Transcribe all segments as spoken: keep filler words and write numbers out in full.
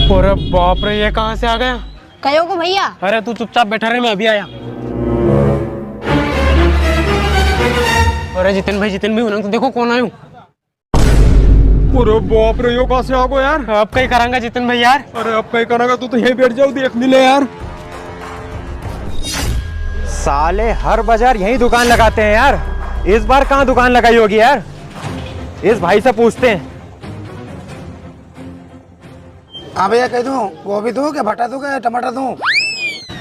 अरे बाप रे, ये कहाँ से आ गया? कई होगो भैया? अरे तू चुपचाप बैठा रहे, मैं अभी आया। अरे जितिन भाई, जितिन भाई, उन्हें तो देखो कौन आयो। अरे बाप रे, यो कहाँ से आ गयो यार? अब कई करांगा जितिन भाई यार। अरे अब कई करांगा, तू तो यहीं बैठ जाओ, देख नी ले यार। साले हर बाजार यही दुकान लगाते हैं यार, इस बार कहाँ दुकान लगाई होगी यार, इस भाई से पूछते हैं। हाँ भैया, कई दूँ, गोभी दूँ के भटा दूँ के टमाटर दूँ?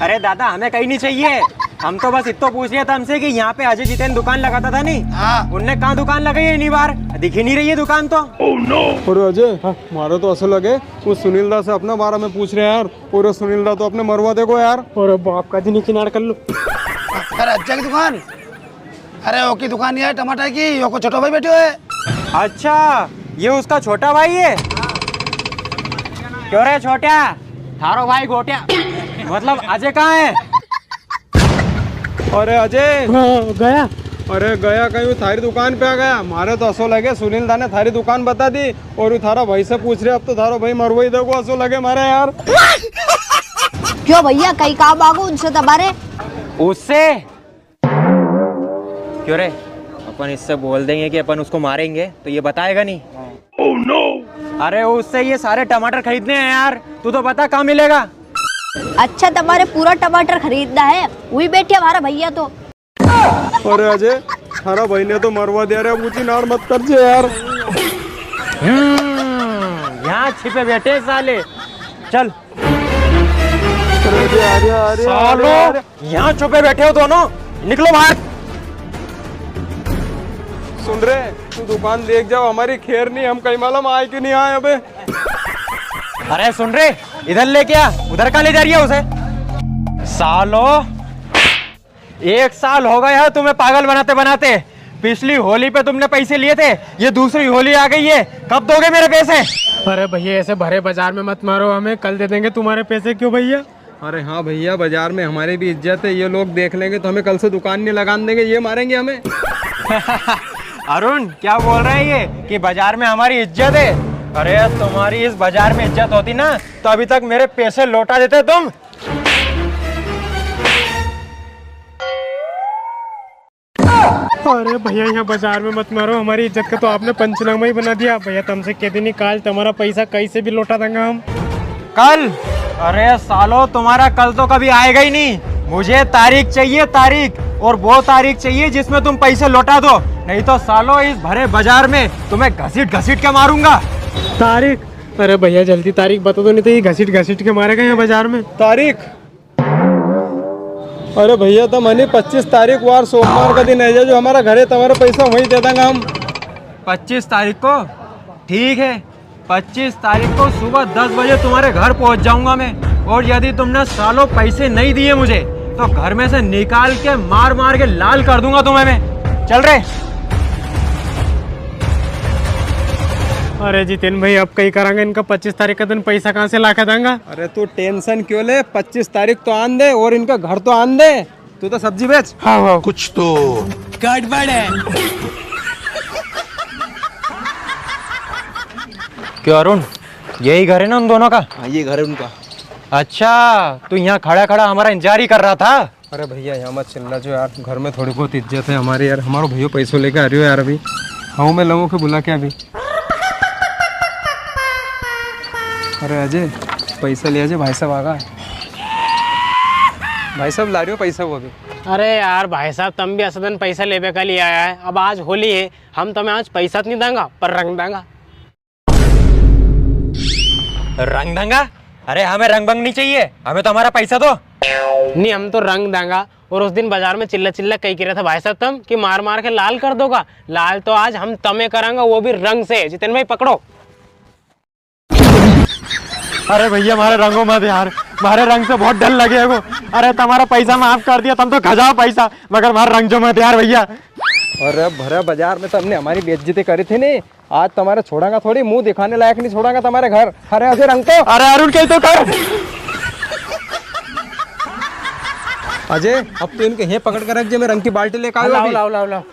अरे दादा, हमें कई नी चाहिए, हम तो बस इत्तो पूछ रिया था हमसे कि यहाँ पे अजय जितेन दुकान लगाता था नी, हाँ। उनने कहाँ दुकान लगाई है इनी बार, दिखी नी री है दुकान तो। अरे अजय, हाँ। मारे तो असो लगे वो सुनील दा से अपना बारा में पूछ रिया है यार, और सुनील दा तो अपने मरवा देगो यार। अरे बाप का जी, नीचे नाड़ कर लो। अरे अजय की दुकान? अरे ओकी दुकान यार टमाटर की, यो को छोटो भाई बैठो है। अच्छा, ये उसका छोटा भाई है? क्यों रे छोट्या, थारो भाई गोट्या, मतलब अजय कहाँ है? अरे अजय। हाँ, गया। अरे गया कई, थारी दुकान पे आ गया। मारे तो असो लगे सुनील दा ने थारी दुकान बता दी और वो थारा भाई से पूछ रिया। अब तो थारो भाई मरवा ही देगो असो लगे मारे यार। क्यों भैया, कई काम आगो उनसे तमारे? उससे? क्यों रे, अपन इससे बोल देंगे कि अपन उसको मारेंगे, तो ये बताएगा नी। Oh no! अरे, उससे ये सारे टमाटर खरीदने हैं यार, तू तो बता कहाँ मिलेगा? अच्छा, तमारे पूरा टमाटर खरीदना है, वही बैठे हमारा भैया तो। अरे अजय, थारा भाई ने तो मरवा दिया रे, अब ऊंची नाड़ मत कर जे यार। हम्म, यहाँ छिपे बैठे हैं साले। चल। अरे अजय, अरे, अरे, सालो, अरे, अरे। यहाँ छुपे बैठे हो दोनों, निकलो बाहर। सुन रे, तू दुकान देख जाओ, हमारी खैर नी, हम कई मालूम आए कि नी आए अबे। अरे सुन रे, इधर लेके आ, उधर कहाँ ले जा रही है उसे? सालो, एक साल हो गया है तुम्हें पागल बनाते बनाते। पिछली होली पे तुमने पैसे लिए थे, ये दूसरी होली आ गई है, कब दोगे मेरे पैसे? अरे भैया, ऐसे भरे बाजार में मत मारो हमें, कल दे देंगे तुम्हारे पैसे। क्यों भैया? अरे हाँ भैया, बाजार में हमारी भी इज्जत है, ये लोग देख लेंगे तो हमें कल से दुकान नहीं लगाने देंगे, ये मारेंगे हमें। अरुण, क्या बोल रहा है ये कि बाजार में हमारी इज्जत है? अरे, तुम्हारी इस बाजार में इज्जत होती ना, तो अभी तक मेरे पैसे लौटा देते तुम। अरे भैया, यहाँ बाजार में मत मारो, हमारी इज्जत का तो आपने पंचनामा ही बना दिया। भैया, तुमसे कह दी नी, काल तुम्हारा पैसा कैसे भी लौटा देंगा हम। कल? अरे सालो, तुम्हारा कल तो कभी आएगा ही नहीं। मुझे तारीख चाहिए, तारीख, और वो तारीख चाहिए जिसमें तुम पैसे लौटा दो, नहीं तो सालो, इस भरे बाजार में तुम्हें घसीट घसीट के मारूंगा। तारीख? अरे भैया, जल्दी तारीख बता दो, नी तो ये घसीट घसीट के मारेगा यहाँ बाजार में। तारीख? अरे भैया, तम अनी पच्चीस तारीख वार सोमवार का दिन आ जाओ, जो हमारा घरे तुम्हारा पैसा वहीं दे देंगा हम। पच्चीस तारीख को? ठीक है, पच्चीस तारीख को सुबह दस बजे तुम्हारे घर पहुंच जाऊंगा मैं। और यदि तुमने सालो पैसे नहीं दिए मुझे, तो घर में से निकाल के मार मार के लाल कर दूंगा तुम्हें मैं। चल रे। अरे जितेन भाई, अब कई करांगे, इनका पच्चीस तारीख का दिन पैसा कहाँ से ला के देंगा? अरे तू tension क्यों ले, पच्चीस तारीख तो आन दे और इनका घर तो आन दे। तू तो सब्जी बेच। हाँ, हाँ। कुछ तो गड़बड़ है। क्यों अरुण, यही घर है ना उन दोनों का? हाँ, ये घर है उनका। अच्छा, तू यहाँ खड़ा खड़ा हमारा इंतजार ही कर रहा था? अरे भैया, यहाँ मत चिल्ला जो यार, घर में थोड़ी बहुत इज्जत है हमारी यार। हमारो भैया पैसों लेके आ रही हो यार अभी। हाँ, मैं लोगों के बुला के अभी। अरे अजय, पैसा ले अजय, भाई साहब आ गए। भाई साहब, ला रहे हो पैसा वो अभी? अरे यार भाई साहब, तम भी असदन पैसा लेबे का लिए आया है। अब आज होली है, हम तमें आज पैसा तो नहीं देंगा, पर रंग देंगा। रंग देंगा? अरे हमें रंग बंग नहीं चाहिए, हमें तो हमारा पैसा दो। नहीं, हम तो रंग देंगा। और उस दिन बाजार में चिल्ला चिल्ला कही कह रहा था भाई साहब तम कि मार मार के लाल कर दोगा। लाल तो आज हम तमें करांगा, वो भी रंग से। जितेन भाई पकड़ो। अरे भैया, मारे रंगो मत यार, मारे रंग से बहुत डर लगेगो। अरे, तुम्हारा पैसा माफ कर दिया, तुम तो खा जाओ पैसा, मगर मारे रंग जो मत यार भैया। अरे, भरे बाजार में तुमने हमारी बेइज्जती करी थी नी, आज तुम्हारे छोड़ांगा थोड़ी, मुंह दिखाने लायक नहीं छोड़ांगा तुम्हारे घर। अरे अजय, रंग तो। अरे अरुण, कहीं तो कर। अजय, अब तो इनके ये पकड़ के रख जे, मैं रंग की बाल्टी लेकर आऊँ लाओ, अभी। लाओ, लाओ, लाओ।